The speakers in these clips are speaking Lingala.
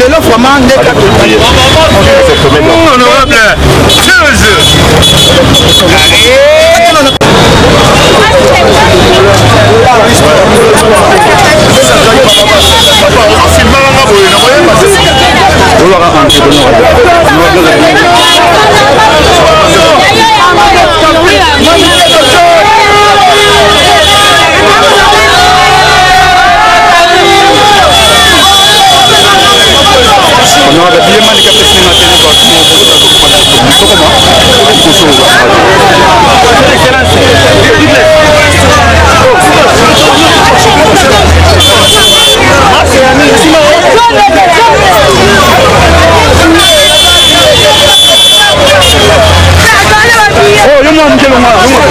Lelo vraiment nde kaka. Honorable. Honorable Bilema Malika pesi na tele ba tokoma liboso. Oh, yo mwa mke longwa, yo mwa.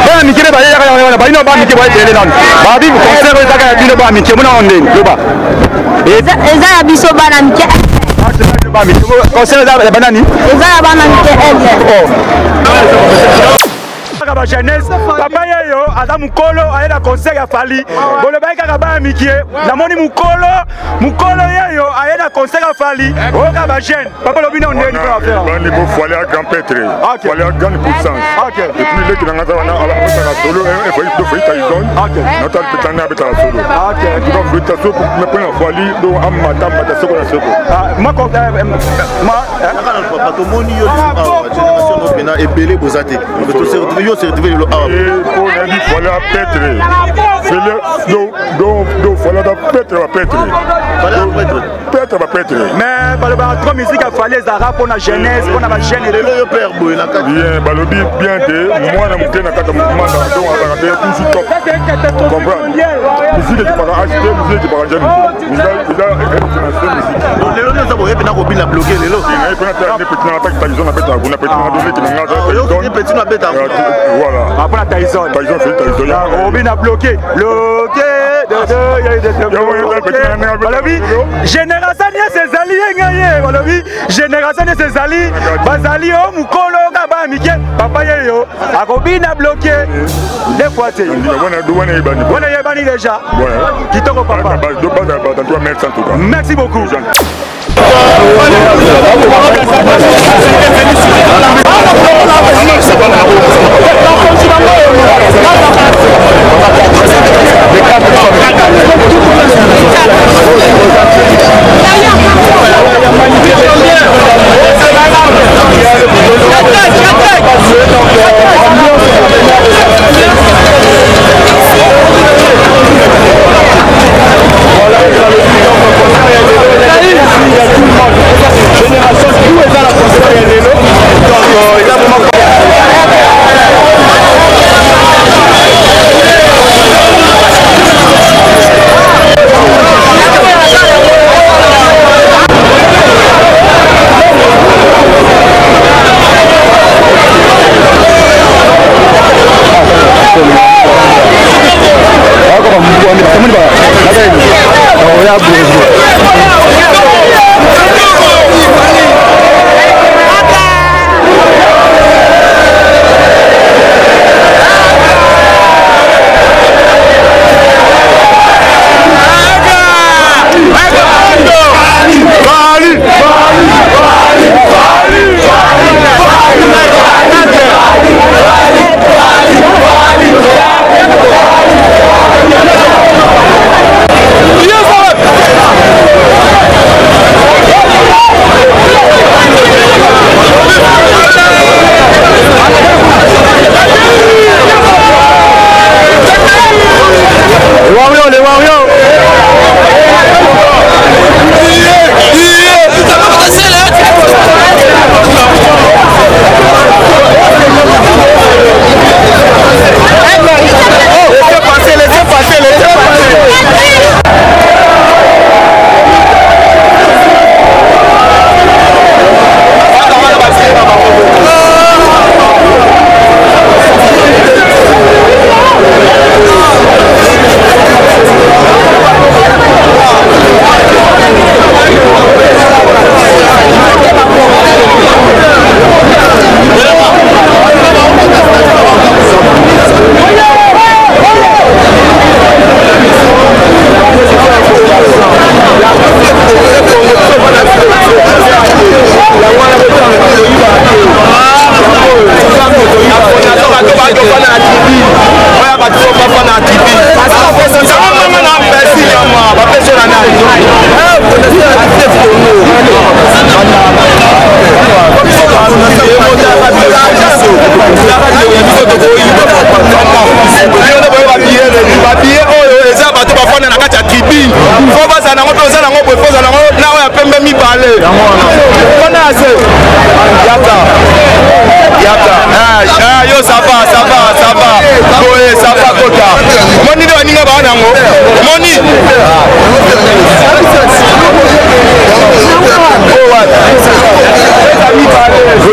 Bana mike nde bayeyaka yango wana, bayino bana mike bayebele nanu babi concert oyo ezaka ya bino bana mike, mona yango ndeni loba. Eza ya biso bana mike. Concert eza ya banani? Eza ya bana mike aigle. Kaka ba jeunesse, papa yeyo aza mokolo aye na concert ya Fally, bolobaki kaka bana mikie, namoni mokolo mokolo yeyo aye na concert ya Fally, oyoka ba jeune. Papa lobi na ndeni mpo affaire bani bo Fally a grand prêtre, Fally a grande puissance. Et puis leki na nga wana abetaka solo, Fally do Fally Tyson, nata peta nga abetaka solo. En tout cas félicitations pour na Fally do amata mata seko na seko. Mako ma papa tomoni yo awa génération no pena ebele boza te, yo se retrouve lelo awa. Po nayebi Fally a prêtre, Fally do do do Fally aza prêtre, ba prêtre. Fally a prêtre. Prêtre, ba prêtre. Mais balobaka trop musique ya Fally ezalaka mpona jeunesse, mpona ba jeune. Lelo yo père boye na kati. Bien, balobi bien te mwana moke na kati ya mouvement na donc azalaka te toujours top, comprendre musique ekipaka age te, musique ekipaka jeune, eza génération musique. Lelo nde oza boye mpena kobina bloqué lelo. Naye mpena te nde petit na ataki Tyson, abetaka kuna petit na doleki na nga. Aza petit na abetaka. Voilà. Mpona Tyson. Tyson, Fally Tyson. Obina bloqué bloqué, balobi génération nyonso ezali ye ngai ye, balobi génération nyonso ezali bazali o mokolo nga bana mike, papa ye yo akobina bloqué deux fois te. Wana eyebani déjà. Kitoko papa, merci beaucoup. Génération tout eza na concert ya lelo, donc eza vraiment.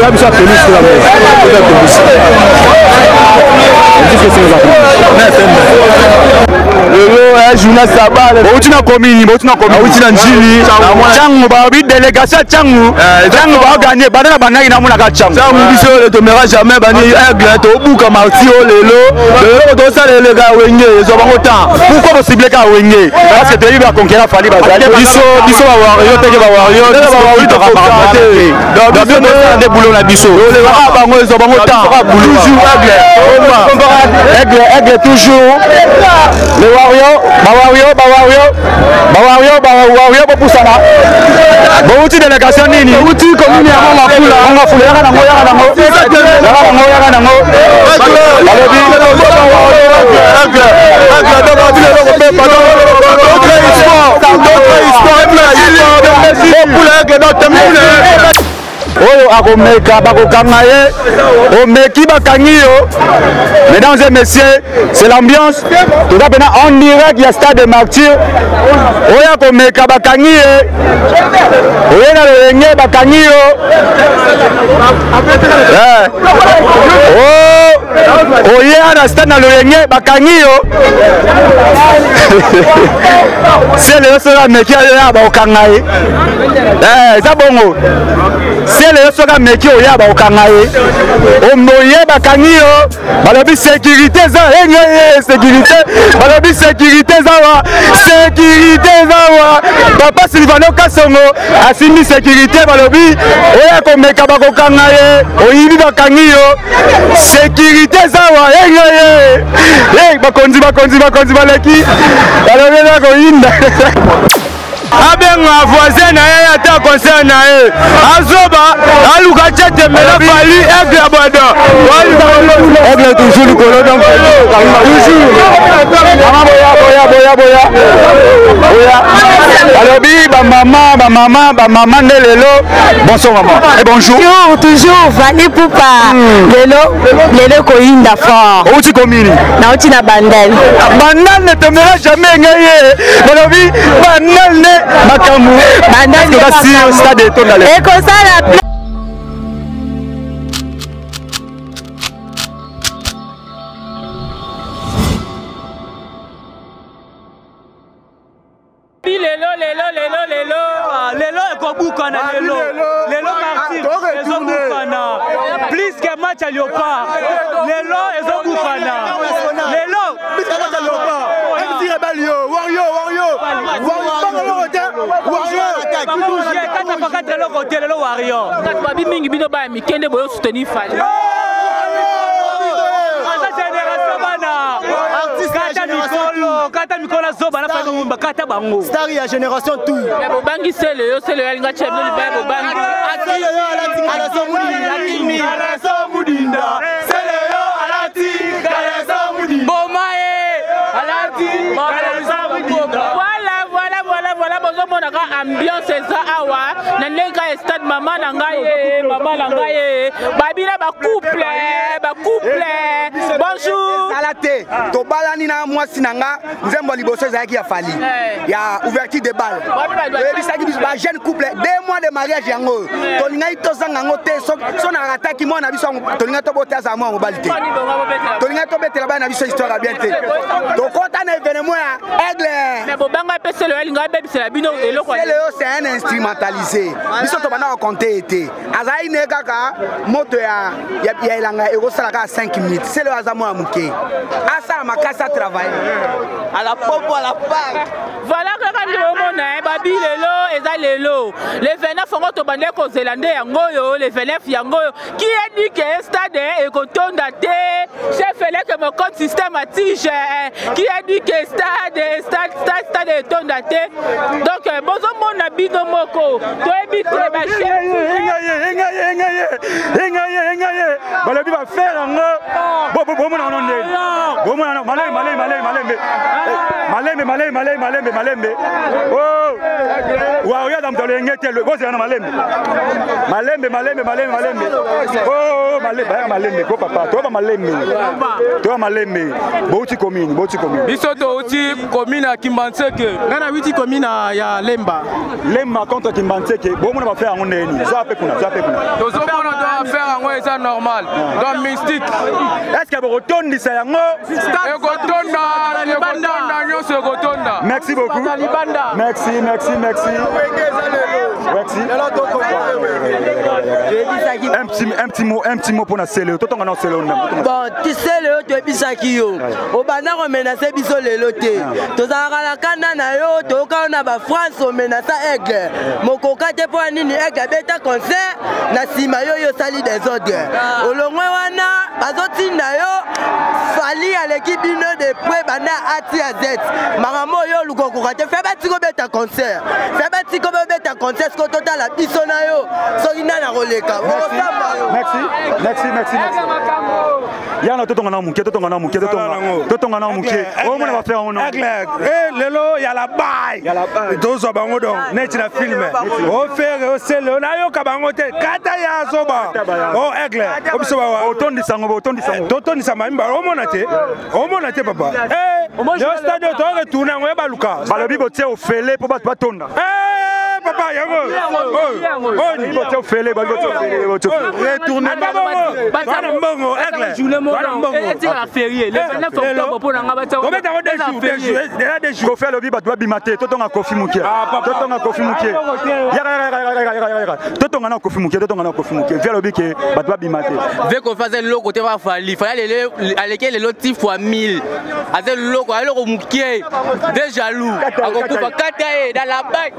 Toya biso apelisi la toza apelisi. Lelo journal sabale. Bouti na commune, bouti na commune. Bouti na Njili. Tchangu ba délégation Tchangu. Tchangu ba gagner bana na banaki na mona ka Tchangu. Tchangu biso le tombera jamais bani aigle to buka marti o lelo. Lelo to sala le ga wenge zo bango temps. Pourquoi vous ciblez ka wenge? Parce que toyebi ba conquérant Fally bazali. Biso biso ba warrior teke ba warrior biso ba warrior to te. Donc biso to sala nde boulot na biso. Le ba bango zo bango temps. Toujours aigle. Aigle aigle toujours. Le warrior, ba warrior, ba warrior. Ba warrior, ba warrior bopusana. Bouti délégation nini? Bouti commune ya Mongafula. Mongafula yaka nango yaka nango. Yaka nango yaka nango. Balobi oyo akomeka bakokanga ye, omeki bakangi yo. Mesdames et messieurs, c'est l'ambiance, toza mpena en direct ya stade de Martyr. Oyo akomeka bakangi ye, oye na loyenge bakangi yo. Oye na stade na loyenge bakangi yo. Sele yo soki ameki oyo bakokanga ye, eza bongo. Sele yo soki ameki oyo bakokanga ye, oye bakangi yo. Balobi sécurité eza engeye, sécurité, balobi sécurité eza wa, sécurité eza wa. Papa Silvano Kasongo asimbi sécurité, balobi oyo akomeka bakokanga ye, oyibi bakangi yo. Sécurité eza wa engeye. Bakonzi bakonzi bakonzi baleki, balobi eza koyinda. Abenga voisin na ye ata concert na ye azoba aluka tia temela Fally aigle ya bodo. Aigle toujours likolo, donc toujours. Mama boya boya boya boya boya. Balobi bamama bamama bamama nde lelo. Bonsoir maman et bonjour. Toujours toujours Fally Ipupa. Lelo lelo koyinda fort. Outi commune? Nauti na Bandal. Bandal ne tombera jamais ngai ye. Balobi Bandal nde makambo. Bandal nde makambo. Stade etonda lelo. Ekosala. Lelo lelo lelo lelo lelo ekobukana lelo lelo Martyr ezobukana plus que match ya Léopard. Lelo ezobukana lelo. MC Rebelio, Wario, Wario, Wario, kata pakata eloko te lelo Wario. Babi mingi bino baya mikende boyo soutenir Fally. Aza génération bana. Kata mikolo, kata mikolo azoba na Fally Mumba, kata bango. Star ya génération tout. Ya bobangi sele yo sele alinga chef no libaya bobangi. Sele yo alati kalaso mudinda. Kalaso mudinda. Sele yo alati kalaso mudinda. Boma ye alati kalaso mudinda. Voilà voilà voilà voilà bozomona ka ambiance eza awa na ndenge ya stade. Mama na ngai ye, mama na ngai ye. Babina ba couple, ba couple. Bonjour. Ezala te tobalani na mwasi na nga, nzembo ya liboso ezalaki ya Fally ya ouverture de balle. Toyebisaki biso ba jeune couple 2 mois de mariage yango oyo tolingaki tozanga yango te. So na rataki mwana na biso, tolingaki tobota azala mwana mobali te, tolingaki tobetela bana na biso histoire ya bien te. Tokɔta na événement ya aigle. Mais bobanga mpe sele alinga abebisela bino eloko. Sele oyo c'est un instrumentalisé, biso tobanda kokonte ye te, azalaki ne kaka moto ya elanga ekosala kaka 5 minutes. Sele oyo aza mwana moke, asala makasi, atravaille à la popo à la part. Voilà kaka nde omona babi lelo eza lelo le 29 yango tobandaki kozela nde yango oyo le 29 yango oyo. Qui a dit que stade ekotonda te? Chef eleke mocote système atige. Qui a dit que stade stade stade stade etonda te? Donc bozomona bino moko toyebi te bachef. Balobi bafere yango bomona ono ndeni bomona malembe malembe malembe malembe malembe malembe malembe malembe. Warrior aza moto alenge te, bozela na malembe malembe malembe malembe malembe. Oh, malembe, bayaka malembe ko papa, toyaba malembe, toyaba malembe. Bouti commune, bouti commune. Biso touti commune ya Kimbanseke. Nga na witi commune ya Lemba. Lemba contre Kimbanseke, bomona ba faire yango ndenge nini? Zwa pe kuna, zwa pe kuna. Tozomona to affaire yango eza normal. Donc mystique. Est-ce que bokotondisa yango? Ekotonda, ekotonda nyonso ekotonda. Merci beaucoup. Merci, merci, merci. Merci. Un petit mot pour la Célé. Totonga na Célé. Bon, tu sais le toyebisaki yo. Obanda komenase biso lelo te. Tozalaka na kanda na yo, toyoka na ba France omenasa aigle. Mokoka te mpo ya nini aigle abeta concert na nsima yo yo osali desordre. Olongwe wana bazotinda yo Fally aleki bino de près banda A ti ya Z. Makambo oyo oluka okoka te. Fe batika obeta concert. Fe batika obeta concert sikoyo totala biso na yo soki nani akoleka. Okosamba yo. Merci, merci, merci, merci. Yana totonga na moke, totonga na moke, totonga. Totonga na moke. Omona ba faire ono. Aigle, eh lelo ya la baille. Tozwa bango donc neti na film. Ofere osele nayoka bango te. Kata ya zoba. Oh aigle, obiso ba otondisa ngo, otondisa ngo. Totondisa mayimba omona te. Omona te papa. Eh, yo stade to retourner ngo ya baluka. Balobi botie ofele po bato batonda. Eh papa yango. Oh, botie ofele, botie ofele, botie ofele. Retourner bana mbongo aigle. Bana mbongo. Etikala férié le 29 octobre mpo na nga batia Kobeta ngo deux jours, deux jours, déjà deux jours. Kofi alobi bato babima te, totonga Kofi moke. Totonga Kofi moke. Yaka yaka yaka yaka yaka yaka. Totonga na Kofi moke, totonga na Kofi moke. Vie alobi ke bato babima te. Ve Kofi aza eloko te ba Fally. Fally alele aleki lelo ti fois 1000. Aza eloko, eloko moke. Des jaloux. Akokufa kata ye dans la bague.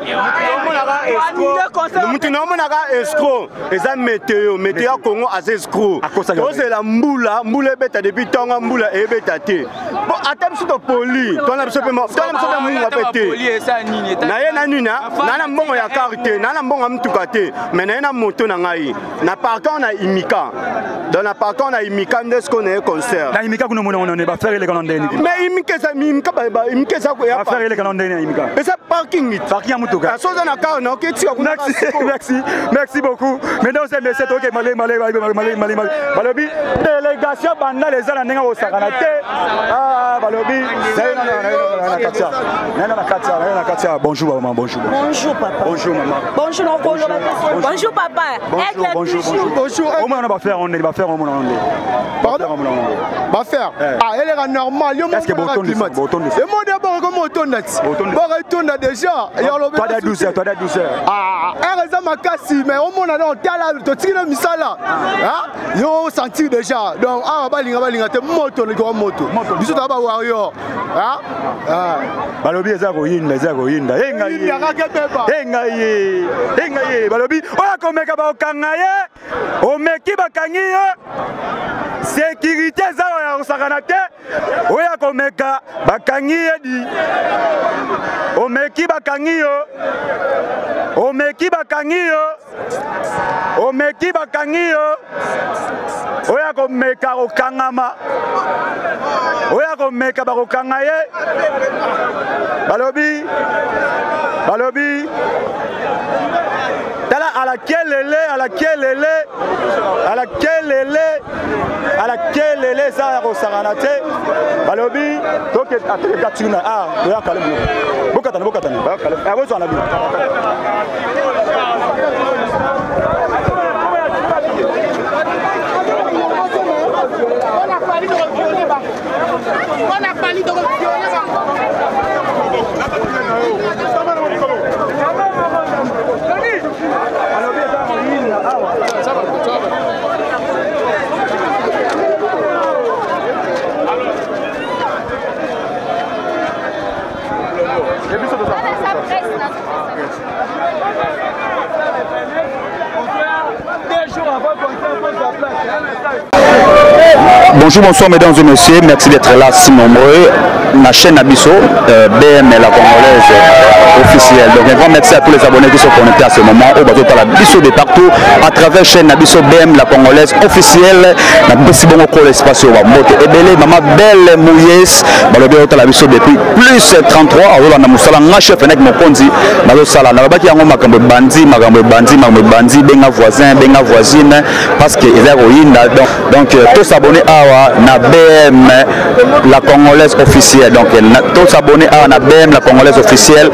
Mutu naomonaka escroc eza meteo, meteo ya Congo aza escroc. Tozela mbula, mbula ebeta depuis ntongo, mbula ebeta te. Bon, ata biso topoli, twana biso mpe twana biso mpe munga mpe te. Naye na nini na na mbongo ya car te, na na mbongo ya mutuka te, mais naye na moto na ngai. Na partant na Imika. Donc na partant na Imika nde siko na ye concert. Na Imika kuna mona ona ne ba faire eleka na ndeni. Mais Imika eza Imika ba Imika eza ko ya. Ba faire eleka na ndeni na Imika. Eza parking. Parking ya mutuka. So oza na car na oke tika kuna. Merci, merci. Merci beaucoup. Mesdames et messieurs, toke malé malé malé malé malé malé. Balobi délégation banda les na ndenge osakana te. Ah balobi na katia. Na na katia, na katia. Bonjour maman, bonjour. Bonjour papa. Bonjour maman. Bonjour bonjour. Bonjour papa. Bonjour, bonjour, bonjour. Bonjour. Au moins on va faire, on va faire, on va Pardon? Va faire. Ah, elle est normale. Yo Est-ce que bon climat? Et moi d'abord comment on tonda? Bon retourne déjà. Toi d'à 12h, toi d'à 12h. Ah, elle est makasi mais au moins on tala to tikina misala. Hein? Yo sentir déjà. Donc ah balinga balinga te moto le grand moto. Biso ta ba warrior. Hein? Ah. Balobi eza koyinda, eza koyinda. Enga ye. Enga ye. Enga ye. Balobi oya komeka ba okanga ye. Omeki bakangi ye. Sécurité eza ya kosakana te. Oya komeka bakangi ye di. Omeki bakangi yo. Omeki bakangi yo. Omeki bakangi yo. Oya komeka kokangama. Oya komeka bakokanga ye. Balobi balobi tala ala kelele ala kelele ala kelele ala kelele eza ya kosakana te. Balobi toke ateke tuna ah toya kale bokatana bokatana bayakale bozwa na bino. Bonjour, bonsoir mesdames et messieurs, merci d'être là si nombreux. na chaîne na biso BM la congolaise officielle. Donc un grand merci à tous les abonnés qui sont connectés à ce moment oyo bazotala biso de partout à travers chaîne na biso BM la congolaise officielle. Napesi bongo kolo espace oyo bambote ebele, mama Belle Mouyes, balobi otala biso depuis plus 33, azolanda mosala nga chef enek mokonzi nazosala. Nalobaki yango, makambo ebandi, makambo ebandi, makambo ebandi. Benga voisin, benga voisine, parce que eza koyinda. Donc tos'abonner awa na BM la congolaise officielle. Donc tos'abonner awa na BM la congolaise officielle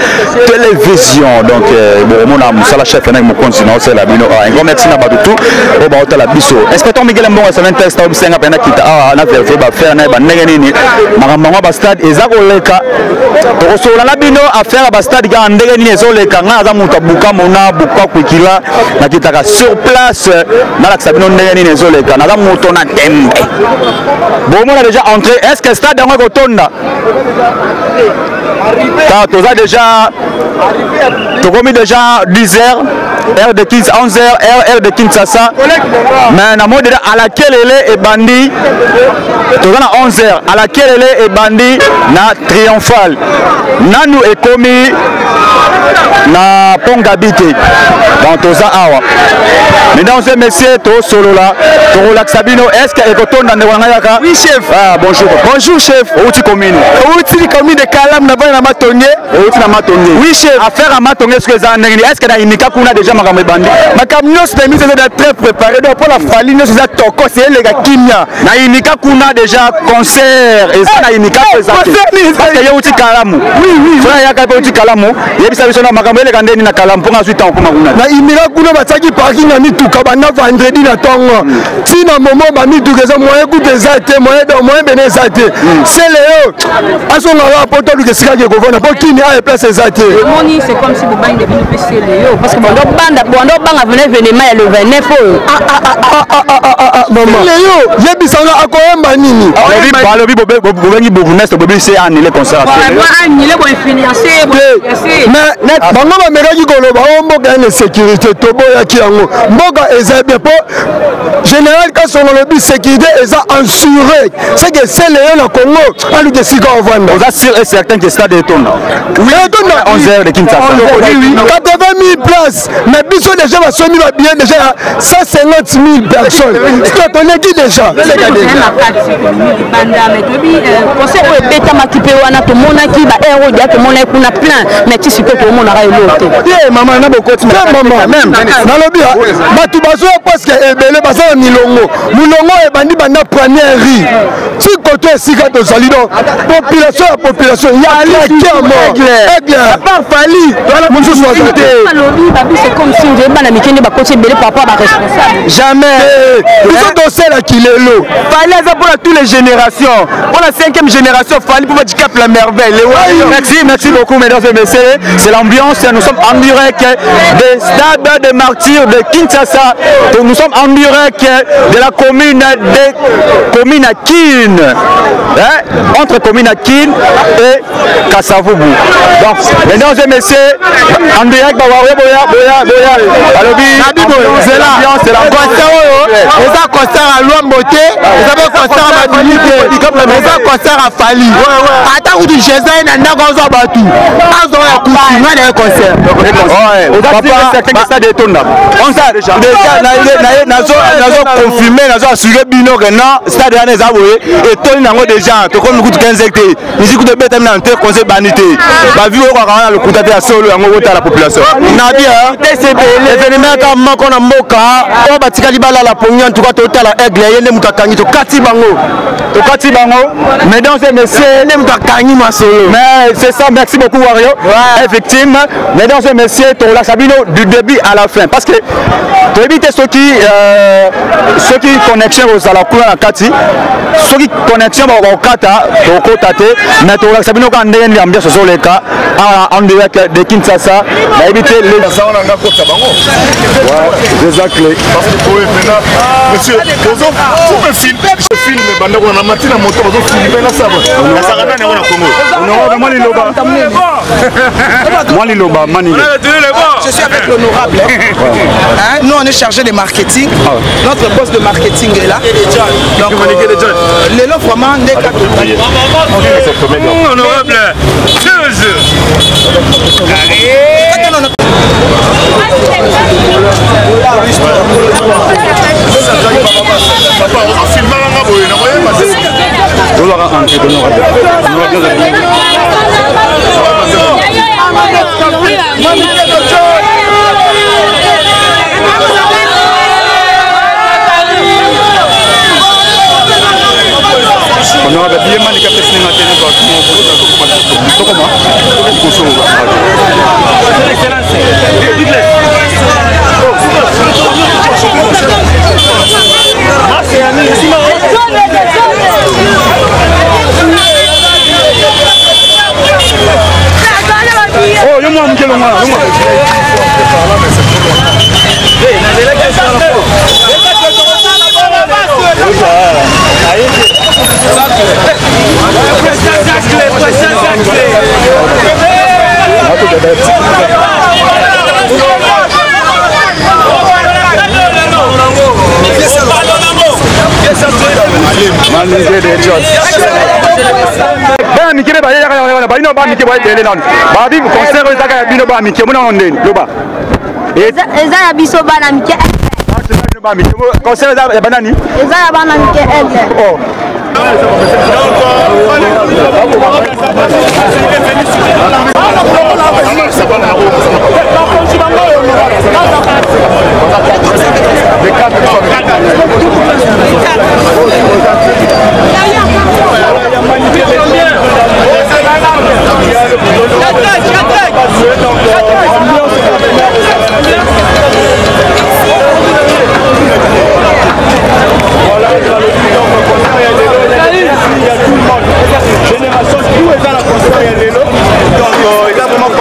télévision. Donc bokomona mosala chef enek mokonzi naosala bino awa. Un grand merci na bato tout oyo baotala biso. Inspecteur Miguel Mbongo esala test obisenga mpe nakita awa na vérifier baaffaire na ye bandenge nini makambo yango bastade eza koleka. Tokosolola na bino affaire ya bastade kaka ndenge nini ezoleka. Ngai aza moto abuka mona buka kwikila, nakitaka sur place, nalakisa bino ndenge nini ezoleka. Naza moto na tembe. Bomona déjà entrée, est ce que stade yango ekotonda? Ta toza déjà, tokomi déjà 10 heures, heure de 15, 11 heures, heure de Kinshasa. Mais namoni déjà à laquelle ebandi. Toza na 11 heures, à laquelle ebandi na triomphal, nanu ekomi na pont Gabi te. Donc toza awa, mesdames et messieurs, tosolola, tokolakisa bino est ce que ekotonda. Ndeko na ngai kaka. Oui chef. Ah, bonjour. Bonjour chef. Outi commune? Outi commune de Kalam, na bana na Matonge. Outi na Matonge? Oui chef. Affaire ya Matonge, est ce que eza ndenge nini? Est ce que na Imika kuna déjà makambo ebandi? Makambo nyonso na miso eza très préparé. Donc mpo na Fally, nyonso eza tokos, eleka kimia. Na Imika kuna déjà concert eza na Imika po eza te? Parce que ye uti Kalamu. Oui. Frère yaka mpe uti Kalamu, yebisa biso na makambo eleka ndeni na Kalamu, mpo nga azwi ntango koma kuna. Na Imika kuna batiaki parking ya mituka banda vendredi na ntongo ntina momo. Bamituka eza moyen kutu eza te, moyen, donc moyen bene eza te. Sele oyo azongaka po toluka esika ke kovanda, mpo kini aya place eza te. Omoni, c'est comme si bobangi na bino mpe sele yo, parce que bando banda bando banga vena événement ya le 29 oyo. Mama yo, yebisanga akoyemba nini? Balobi bobengi bourgmestre, bobi se annulé concert. Annulé, boinfluence. Mais bango bamekaki koloba o mboka ya na sécurité, toboyaki yango. Mboka eza bien, mpo général Kasongo alobi sécurité eza assuré. C'est que sele yo na Congo aluka esika ovanda. Oza sûr et certain que stade etonda? Oui, etonda. 11 heures de Kinshasa. Oui, 80 000 places, mais biso déjà basomi babillet déjà ya 150 000 personnes, toleki déjà. Na kati libanda, mais toyebi concert oyo ebetamaki mpe wana, tomonaki ba aire oyo deya, tomonaki kuna plein, mais ti sikoyo tomonaka eloko te. Te mama, na bokoti te mama. Nalobi bato bazoya presque ebele, baza na milongo. Milongo ebandi banda première rue ti koto esika tozali. Donc population ya population ya claqué à mort. Aigle, à part Fally, mosusu aza te. Balobi babi, c'est comme si ozoyebi bana mike nde bakoti ebele par rapport à baresponsable. Jamais, biso toselaki lelo. Fally aza mpona toutes les générations, mpona cinquième génération. Fally mpo badicap la merveille. Merci, merci beaucoup, mesdames et messieurs. C'est l'ambiance, nous sommes en direct des stades des Martyrs de Kinshasa. Donc nous sommes en direct de la commune de commune à Kin, hein, entre commune à Kin et Kasavubu. Donc mesdames et messieurs, en direct, boya boya boya boya, balobi c'est la concert oyo eza concert ya Lwambo te, eza mpe concert ya Madimi te, eza concert ya Fally. Ata kutu Jésus ye na ndako azwa bato, azwa ya kutu nga na ye concert. Stade etonda? Déjà nazo confirme, nazo assure bino ke non, stade wana eza boye, etoni nango déjà. Tokomi kutu 15 te, musique kutu ebetami na te, concert ebandi te. Bavi oyo kaka wana lokuta te, ya solo yango. Otala population na bien, événement ata moko na mboka oyo batikali balala pongi. En tout cas totala Aigle, ye nde moto akangi, tokati bango. Tokati bango, mesdames et messieurs. Nde moto akangi masolo. Mais c'est ça, merci beaucoup Wario, ouais. Effectivement, mesdames et messieurs, tolakisa bino du début à la fin, parce que toyebi te soki connexion kozala kuna na kati, soki connexion bakokata, tokota te. Mais tolakisa bino kaka ndenge nini ambiance ozoleka awa en direct de Kinshasa. Nayebi te. Eza clé. Parce que, monsieur, vous me filmez. Film banda kuna na mati na moto bazofilme na saba nasaka nani yango na Congo. Honorable, mwa liloba, mwa liloba mani. Je suis avec l'honorable. Hein, nous, on est chargé de marketing. Notre boss de marketing est là. Donc, lelo vraiment, ndeka Honorable. Papa, ozofilmaka nga boye nakoyeba te. Tozwaka entrée d'honorable. Honorable, billet manika pesi nga te tokoma liboso. Oh, yo mwana moke longwana, yo mwana. Bana mike mpe bayeyaka balino, bana mike bayebele nanu babi concert oyo ezaka ya bino bana mike. Monano ndeni loba. Eza ya biso bana mike. Bana mike, concert eza ya banani? Eza ya bana mike, aigle. Oh. Génération tout eza na concert ya lelo, donc eza vraiment.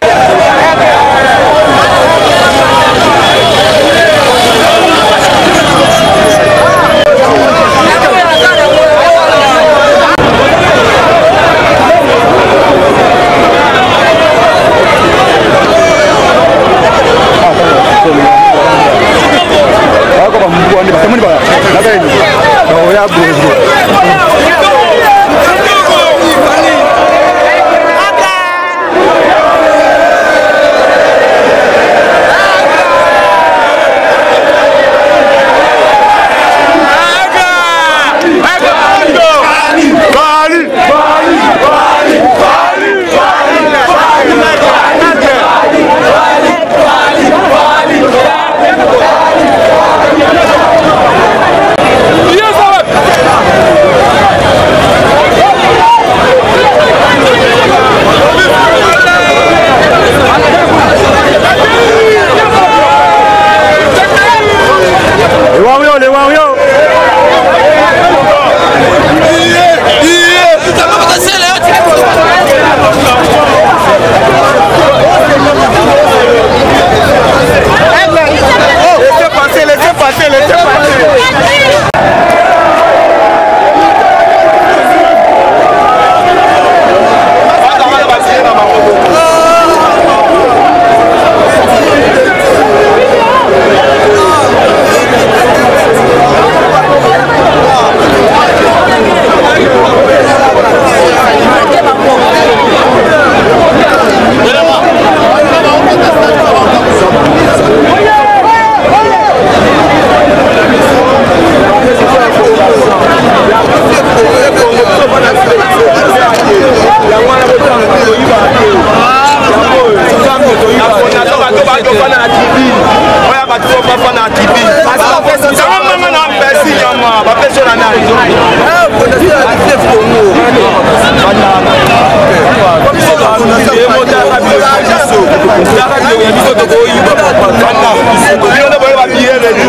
Les Warriors, les Warriors. Laissez passer, laissez passer, laissez passer.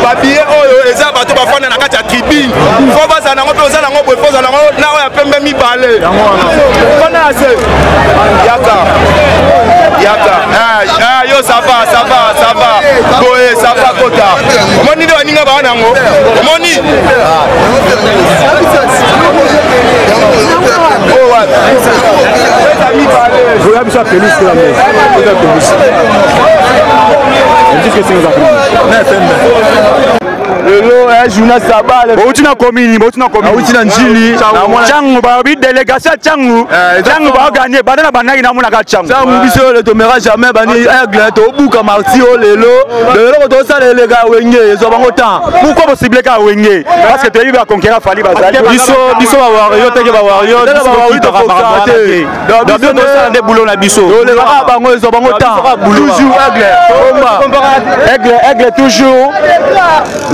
Babillet oyo eza bato bafanda na kati ya tribune, fo bazala nango mpe oza nango boye, fo ozala nango na oyo ya pembe mibale. Fanda na se, yaka yaka. Yo, ça va, ça va, ça va boye, ça va. Kota, omoni nde baninga baa nango, omoni. Biso ya pelouse te, eza pelouse. Lelo journal sabal. Bouti na commune, bouti na commune. Bouti na Njili. Changu ba bi délégation Changu. Changu ba gagner bana na banaki na monaka Changu. Changu biso le tomera jamais bani aigle to buka marti o lelo. Lelo ko to sala le ga wenge ezo bango temps. Pourquoi vous ciblez ka wenge? Parce que tu as eu ba conquérant Fally bazali. Biso biso ba warrior teke ba warrior biso ba to ka te. Donc biso to sala nde boulot na biso. Le ga bango ezo bango temps. Toujours aigle. Aigle, aigle toujours.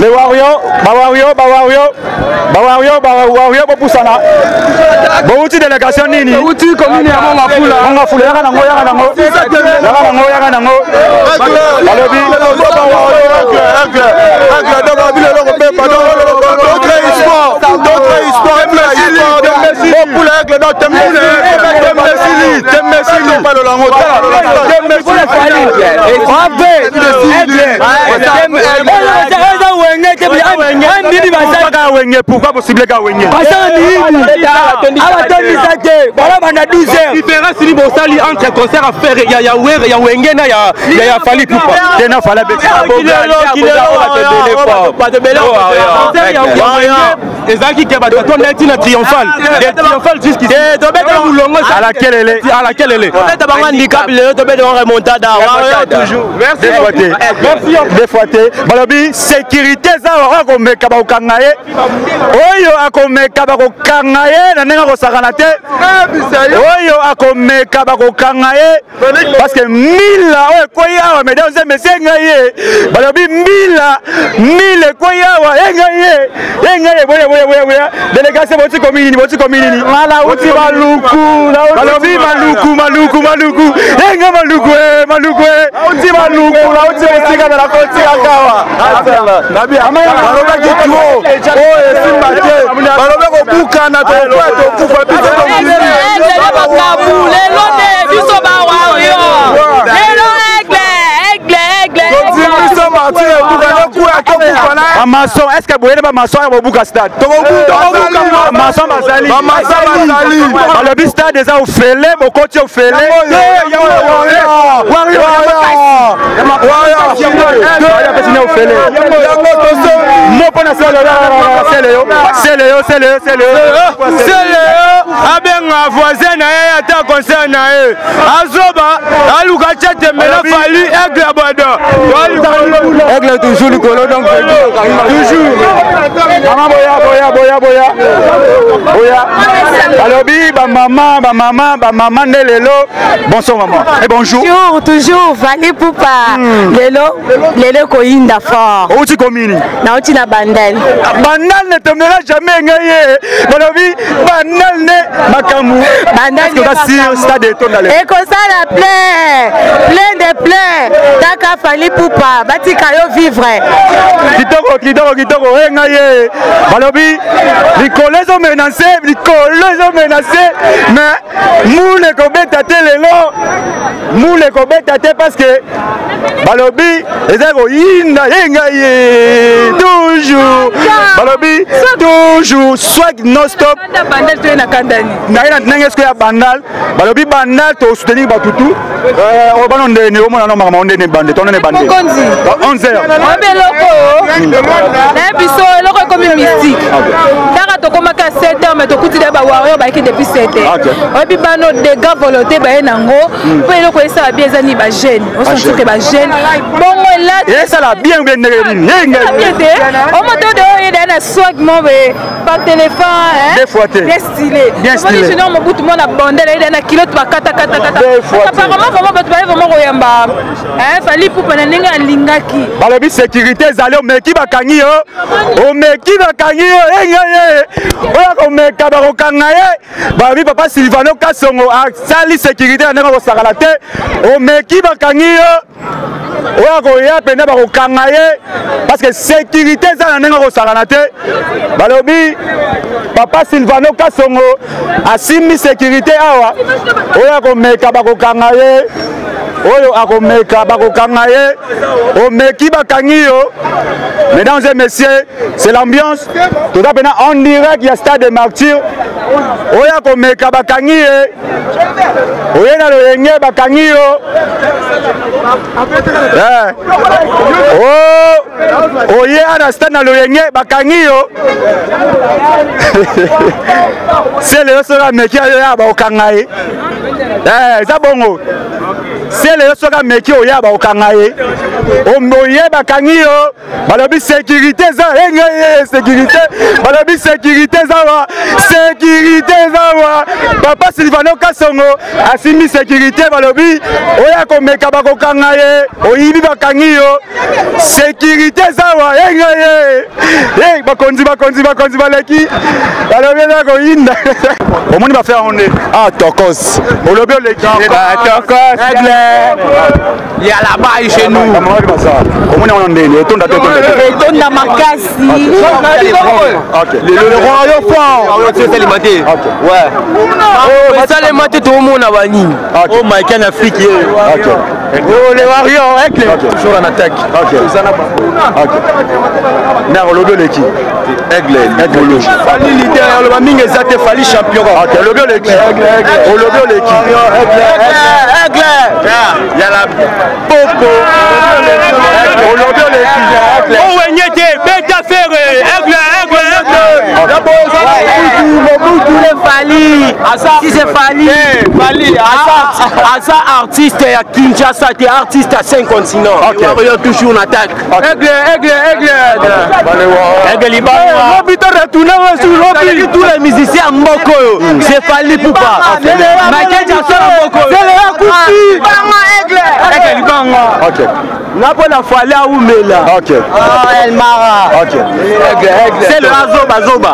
Les warriors, ba warrior, ba warrior, ba warrior, ba warrior bopusana. Bouti délégation nini? Bouti commune ya Mongafula. Mongafula yaka nango, yaka nango. Yaka nango, yaka nango. Balobi aigle, aigle, donc babilo eloko mpe pardon. D'autres histoires, d'autres histoires, pour aigle, donc tembesili, tembesili, palolango, tembesili, eza wenge te, andidi basaka wenge. Pourquoi possible ka wenge? Basaka miyibi, abatondisa te, bala banda 12 heures. Différence ni bosali entre concert à faire ya ya were ya wenge na ya ya ya Fally Ipupa te na Fally abeti. Ezalaki ke bato batonda ntina triomphal, de triomphal jusqu'ici tobeta molongo à la kelele. À la kelele. Tobeta bango handicap lelo, tobeta bango remontada toujours. Merci des fois te balobi sécurité eza oyo akomeka bakokanga ye, oyo akomeka bakokanga ye na ndenge akosakana te, oyo akomeka bakokanga ye, parce que mbila oyo ekwei awa, mesdames et messieurs, ngai ye balobi mbila, mbila ekwei awa, ye ngai ye, ye ngai ye. Boya, boya, boya, boya. Délégation boti komi nini? Boti komi nini? Nga nauti Maluku. Balobi Maluku, Maluku, Maluku, ye nga Maluku e, Maluku e. Nauti Maluku, nauti mosika me nakotika kawa. Balobaki trop oyo esimba te, balobi kobukana, tokoya tokufa biso. Makambo lelo nde biso bawario lelo, aigle, aigle, aigle. Biso martir ebukana, ekuya tokufa na bamaçon. Est ce que boyene bamaçon ya bobuka stade? Bamaçon bazali, balobi stade eza ofele, bokoti ofele. Apesini ofele mo mpo na seleyo, seleyo, seleyo, seleyo. Seleyo abenga voisin na ye ata concert na ye azoba, aluka tia tembe na Fally, aigle ya bodo. Aigle toujours likolo, donc toujours. Mama, boya, boya, boya, boya, boya. Balobi bamama, bamama, bamama nde lelo. Bonsoir maman et bonjour. Toujours, toujours Fally Ipupa. Lelo, lelo koyinda fort. Outi komini? Nauti na Bandal. Bandal ne tombera jamais. Ngai ye balobi Bandal nde makambo. Bandal. Sur stade etonda lelo? Ekosala plein, plein de plein. Taka Fally Ipupa, batika yo vivre. Kitoko, kitoko, kitoko. E ngai ye balobi likolo ezomenace, likolo ezomenace, mais mule ekobeta te lelo, mule ekobeta te, parce que balobi eza koyinda. Ye ngai ye toujours, balobi toujours swag non stop. Naye na ndenge eske ya Bandal, balobi Bandal tosoutenir batutu oyo bano ndeni omona no makambo ndeni bande tonene bande 11 heures. Oyebi eloko nayebi biso, eloko ekomi mystique kaka tokomaki ya 7 heures, mais tokuti da bawario bayaki depuis 7 heures. Oyebi bano dégâts volonté baye nango mpo eloko esala bien eza nini? Bajeune osentir ke bajeune bongo. Esala bien bien ndenge nini? Bien te, omoto de oyo yeda na swag mo be par téléphone. Deux fois te. Bien stylé. Bien stylé. Junior Mobutu mwana bondel ayeda na kilote bakatakatakata. Apparemment vraiment bato baye vraiment koyamba Fally Ipupa na ndenge alingaki. Balobi sécurité ezali, omeki bakangi yo, omeki bakangi yo. Engai ye oyo akomeka bakokanga ye. Balobi papa Silvano Kasongo asali sécurité na ndenge akosakana te, omeki bakangi yo, oyo akoya mpenza bakokanga ye, parce que sécurité eza na ndenge akosakana te. Balobi papa Silvano Kasongo asimbi sécurité awa, oyo akomeka bakokanga ye, oyo akomeka bakokanga ye, omeki bakangi yo. Mesdames et messieurs, c'est l'ambiance, toza mpena en direct ya stade de Martyr. Oyo akomeka bakangi ye. Oye na loyenge bakangi yo. Eh. Oh, oye ana stade na loyenge bakangi yo. Sele yo soki ameki yo ya bakokanga ye. Eh, eza bongo. Sele yo soki ameki oya bakokanga ye. Oye bakangi yo. Balobi sécurité eza engeye sécurité. Balobi sécurité eza wa. Sécurité eza wa. Papa Silvano Kasongo asimbi sécurité balobi oya komeka bakokanga ye. Oyibi bakangi yo. Sécurité eza wa engeye. Eh bakonzi bakonzi bakonzi baleki. Balobi eza koyinda. Omoni ba faire onde. Ah tokos. Olobi oleki. Ah tokos. Aigle. Ya la baille chez nous. Omoni yango ndeni etonda te etonda te. Etonda makasi. Ok. Le royaume fort. Esalema te. Ouais. Esalema te toomona banini. Oh Michael Afrique ye. Ok. Oh les Warriors aigle. Toujours en attaque. Ok. Ok. Na olobi oleki. Aigle, aigle. Fally leader oloba mingi eza te Fally champion. Ok, olobi oleki. Olobi oleki. Aigle. Aigle. Yala poko. Olobi oleki. Owenye te beta ferre aigle aigle aigle. Mobutu le Fally. Si c'est Fally. Fally aza artiste ya Kinshasa te artiste ya 5 continents. Warrior toujours en attaque. Aigle aigle aigle. Aigle libanga. Lobi to retourner sur lobi. Tous les musiciens moko oyo c'est Fally Ipupa. Michael Jackson moko oyo. C'est le akufi. Banga aigle. Aigle libanga. Ok. Nga mpo na Fally aumela. Ok. Oh El Mara. Ok. Aigle aigle. C'est le azoba zoba.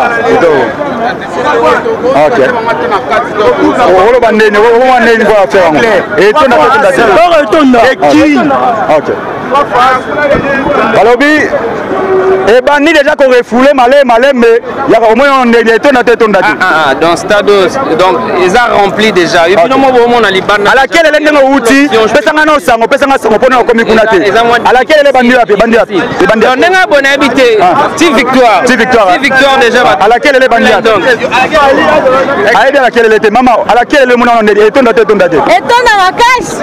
Ok. Oloba ndeni, oloba ndeni kwa affaire yango. Etonda etonda te. Etonda. Eki. Ok. Balobi ebandi déjà korefoule male malembe yaka omoni yango ndenge etonda te etonda te. Ah, dans stade donc eza rempli déjà et bino mo bomona libanda alakelele ndenge outi pesanga na osango pesanga sango mpona okomi kuna te alakelele ebandi wapi ebandi wapi ebandi donc ndenge boye nayebi te ti victoire ti victoire ti victoire déjà alakelele ebandi wapi ayebi alakelele te mama alakelele mona ndenge etonda te etonda te Etonda makasi.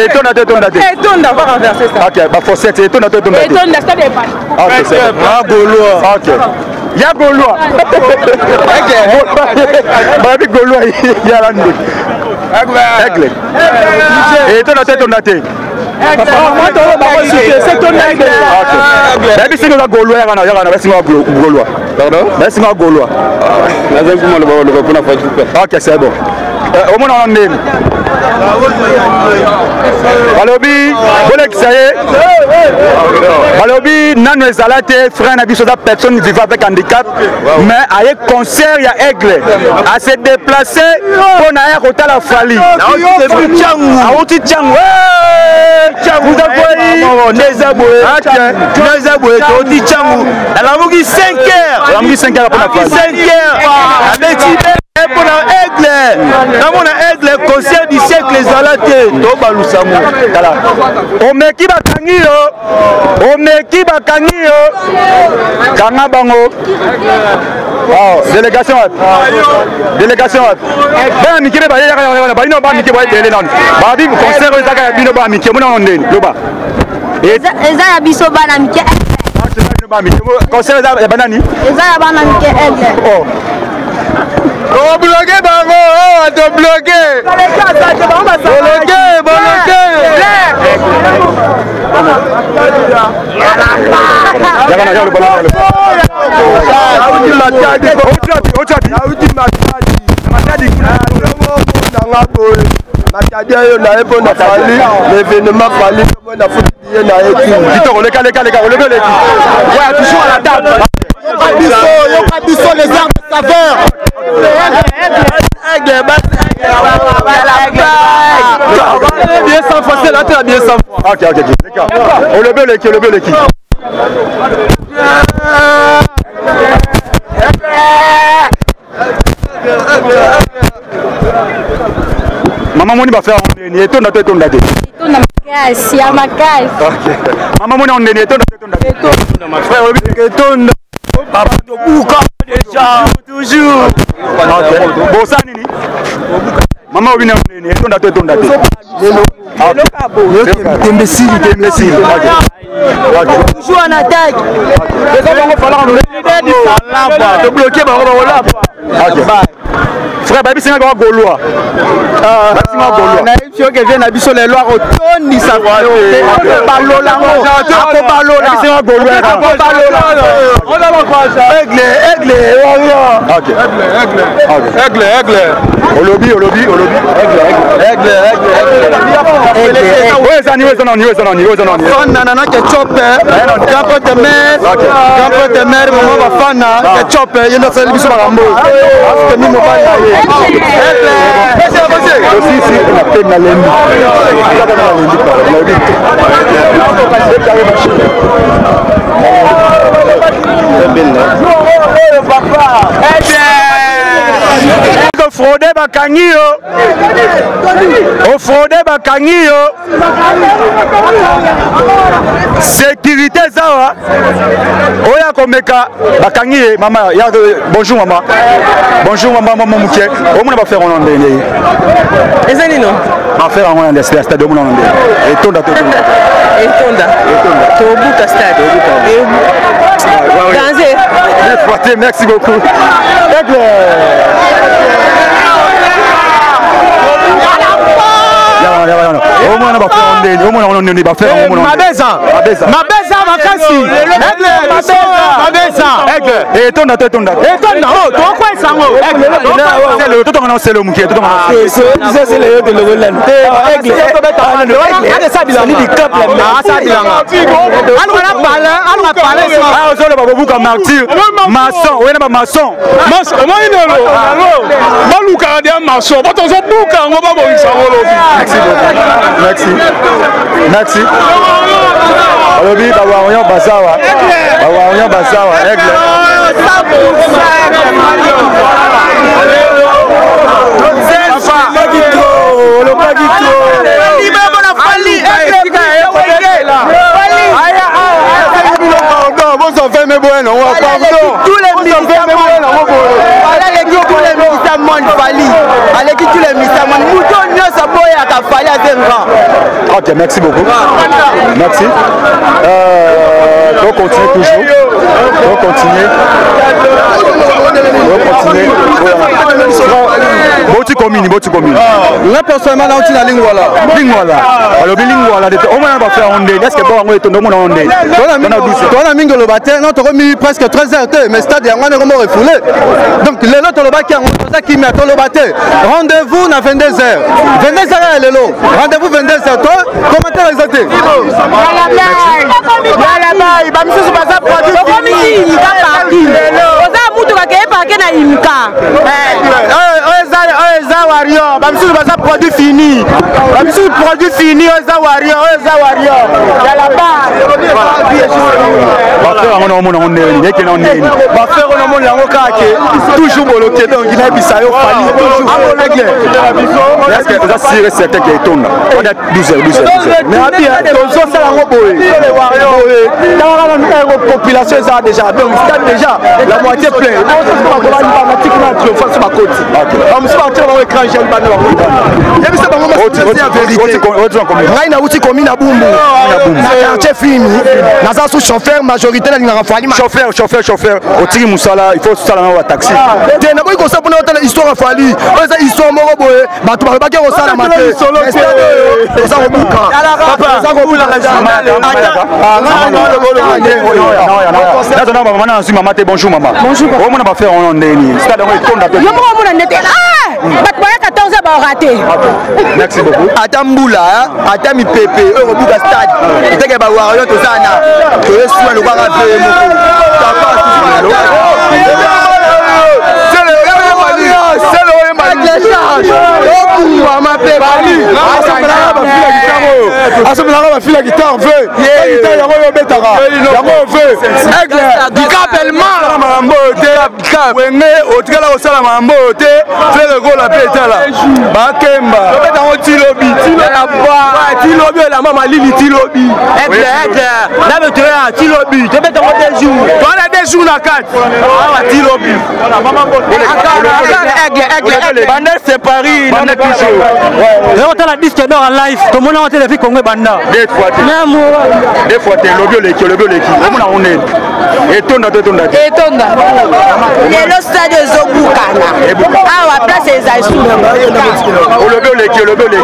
Etonda te etonda te. Etonda va renverser ça. Ok, ba fossette etonda te etonda te. Etonda stade ebandi. Ok, c'est bon. Ah Gaulois. Ok. Ya Gaulois. Babi Gaulois ya la ndeko. Aigle. Etonda te etonda te. Bayebi singa oza Gaulois yaka na yaka na basinga Gaulois. Pardon? Basinga Gaulois. Nazali kuma loba loba mpona Fally Ipupa. Ok, c'est bon. Omona wana ndeni balobi bolekisa ye balobi nano ezala te frère na biso aza personne vivant avec handicap mais aye concert ya aigle ase déplace mpo na ye kotala Fally auti Tshangu nde eza boye touti Tshangu nalamuki 5 heures olamuki 5 heures mpona Fally 5 heures abeti mpona aigle namona aigle concert du siècle ezala te tobalusango tala omeki bakangi yo omeki bakangi yo kanga bango. Oh, délégation wapi délégation wapi bana mike mpe bayeyaka balino bana mike bayebele nanu babi concert oyo ezaka ya bino bana mike omona ngo ndeni loba Eza ya biso bana mike. Concert eza ya banani? Eza ya bana mike aigle. Oh. Tobloke bango, awa tobloke. Boloke, boloke. Yaka na yaka loba. Auti Matadi. Auti wapi? Auti wapi? Auti Matadi. Matadi kuna. Nanga boye. Matadi oyo na ye mpo na Fally, l'événement Fally mpo na futi billet na ye kini. Kitoko leka leka leka olobi oleki. Ouais, toujours à la table. Yoka biso, yoka biso les armes de saveur. Aigle, bien 100 fois, c'est là, tu as bien 100 fois. Ok, ok, ok. Leka. Olobi oleki, olobi oleki. Mama moni ba faire ndeni etonda te etonda te. Etonda makasi ya makasi. Ok. Mama moni ndeni etonda te etonda te. Etonda frère olobi etonda. Papa tobuka déjà toujours. Bosala nini? Mama obi na nini? Etonda to etonda te. Tembe sili, tembe sili. Toujours en attaque. Tobloke bango bakolapa. Frère, bayebisi nga kaka Gaulois. Bayebisi nga Gaulois. Nayebi yo ke vie na biso lelo akotondisa balola ngo akobalola Aigle, aigle, warrior. Ok. Aigle, aigle. Olobi, olobi, olobi. Aigle, aigle. Aigle, aigle. Oyo eza nini? Oyo eza nani? Oyo eza nani? Oyo eza nani? Fana na ketchup, grand pote mère, grand pote mère, mama bafana ketchup, ye nde asali biso makambo oyo mi mobali na ye. Osisi na pe na lembi. Kaka na lembi pa. Nalobi. Ofraude bakangi yo, ofraude bakangi yo. Sécurité eza awa, oyo akomeka bakangi ye. Mama ya, bonjour mama, bonjour mama, mama moke, omona bafere wana ndenge eza nino bafere yango na stade, omona wana ndenge etonda to etonda? Etonda, tobuka stade danse. Merci beaucoup. Aigle. Omona bafere ndeni, omona wana ndeni bafere yango, omona mabeza mabeza makasi, aigle mabeza. Aigle etonda to etonda? Etonda o tokwesa yango. Sele totonga na sele moke, totonga na sele yo tolongolani te. Aigle Ozoloba bobuka martyr maçon, oye na bamaçon. Omoni lelo balukaka dia maçon, bato ozobuka yango babongisa yango lobi. Merci, merci. Alobi bawarrior bazawa, bawarrior bazawa. Aigle. Olobaki trop. Bozwa feme boye nango, pardon. Aleki tous les musiciens monde, Fally aleki tous les musiciens monde, moto nyonso aboyaka Fally aze grand. Ok, merci beaucoup. Merci. On continue toujours. On continue. On continue. Boti commune, boti commune. Nga personnellement nauti na Lingwala. Lingwala. Alobi Lingwala de omona ba faire onde. Est-ce que bon yango etondo omona onde? Tona mingi oloba te, non, tokomi presque 13 heures te, mais stade yango wana ekomi refoulé. Donc lelo tolobaki yango, toza kimia, toloba te. Rendez-vous na 22 heures. 22 heures ya lelo. Rendez-vous 22 heures. To commentaire eza te. Bamisusu baza produit. Oza mutuka keye parke na imka. Oyo eza warrior, bamisusu baza produit fini, bamisusu produit fini. Oyo eza warrior, oyo eza warrior ya la Bafere yango naomona yango ndenge nini? Ekende yango ndenge nini? Bafere oyo namoni yango kaka ke toujours boloke, donc nayebisa yo Fally toujours aigle. Est-ce que eza sûr et certain ke etonda wana 12 heures, 12 heures, 12 heures? Mais abi tozosala yango boye boye, talaka nanu ero population eza déjà, donc stade déjà la moitié plein. Bakolanda tiki na triomphant so bakoti, bamosusu batia bango écran jeune, bana bango yebisa bango ya vérité. Ngai nauti komi na Bumbu, na quartier Fini, naza sous chauffeur, majorité nalingaka Fally. Chauffeur, chauffeur, chauffeur, otiki mosala, il faut osala na bataxi. Te, nakoki kosala mpona otala histoire ya Fally. Oyo eza histoire moko boye, bato balobaki kosalama te. Stade oyo oza kobuka, oza kobuka. Nazona bamama nazwi mama te. Bonjour mama, omona bafere wana ndeni stade yango etonda te? Yo moko omona ndete bato baya 14 baorate. Merci beaucoup. Ata mbula, ata mipepe oyo kobuka stade eteke, bawario toza na toyesuwa lokwaka ve moko. guitare oyo asombelanga bafila guitare ve guitare yango oyo obetaka yango oyo ve aigle dikapelema makambo oyo te wenge otikala kosala makambo oyo te Ferre Gola mpe etala bakemba obetango tilobi tilobi elamba malili tilobi aigle aigle na beto ya tilobi tobetango deux jours toana deux jours na kati awa tilobi banda c'est Paris banda toujours otala disque d'or en live tomona ngo te depuis Congo ebanda deux fois te deux fois te lobi oleki olobi oleki omona ngo nini etonda to etonda te etonda lelo stade ezobukana awa place ezali su olobi oleki olobi oleki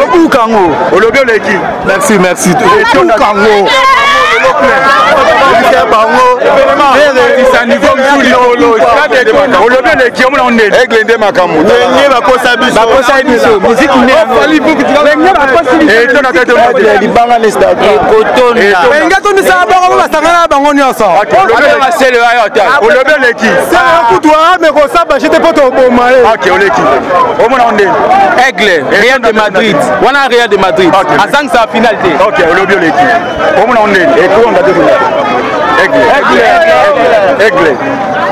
obuka ngo olobi oleki merci merci obuka ngo olobi oleki omona ngo nini aigle nde makambo wenge bakosa biso bakosa biso miziki etonda te etonda te libanga ni stade ekotonda wenge tondisaka bango po basangana na bango nyonso olobi oleki kutu ame kosaba jete mpo toboma ye ok oleki omona ngo ndeni aigle real de madrid wana real de madrid azangisa final te ok olobi oleki omona ngo ndeni etonda te aigle aigle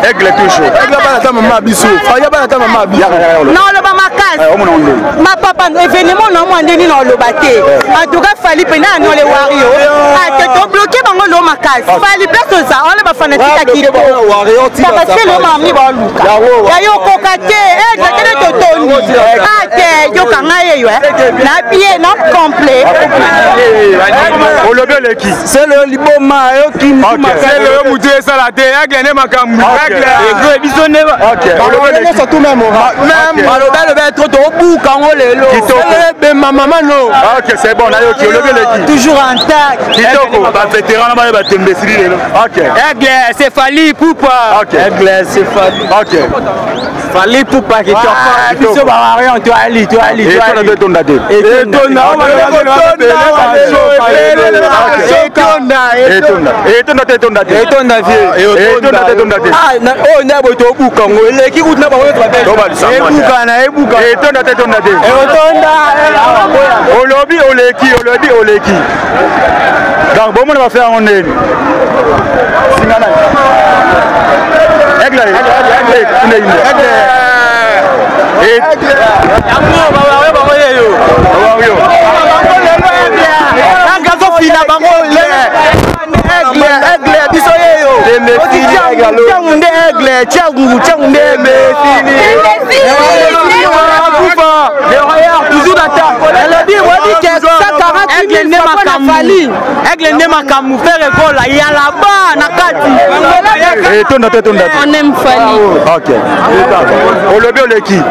aigle toujours aigle bana ta mama biso faya bana ta mama biso naoloba makasi omona ngo ndeni mapapa événement na mwa ndeni naoloba te en tout cas Fally mpena anole wario ate tobloke bango lo makasi Fally place oza wana bafanatique ya kitoko basele mami baluka ya yo okoka te exactele totondi ate yoka ngai yeyo na bie na complet olobi oleki sele liboma ayoki sele oyo motu esala te aigle nde makambo aigle biso nde balobi alobi trop tobuka yango lelo ebema mama no ok c'est bon nayoki olobi oleki toujours intact kitoko bavétéran na baye batembesili lelo ok aigle c'est Fally Ipupa ok aigle c'est Fally ok Fally Ipupa kitoko biso bawarion toali toali etonda etonda te etonda etonda etonda te etonda te etonda vie etonda te etonda te oyo nde boye tobuka ngo eleki kutu na bango ebukana ebukana etonda te etonda te etonda olobi oleki olobi oleki donc bomona bafere yango ndeni singa nani aigle aigle aigle azofina bango aigle aigle biso yeyo tiangu nde aigle tiangu tiangu nde aigle toujours d'attaque elobi oyebi ke 140 000 fois na Fally aigle nde makambo Ferre Gola ya laba na kati etonda te etonda te on aime Fally ok olobi oleki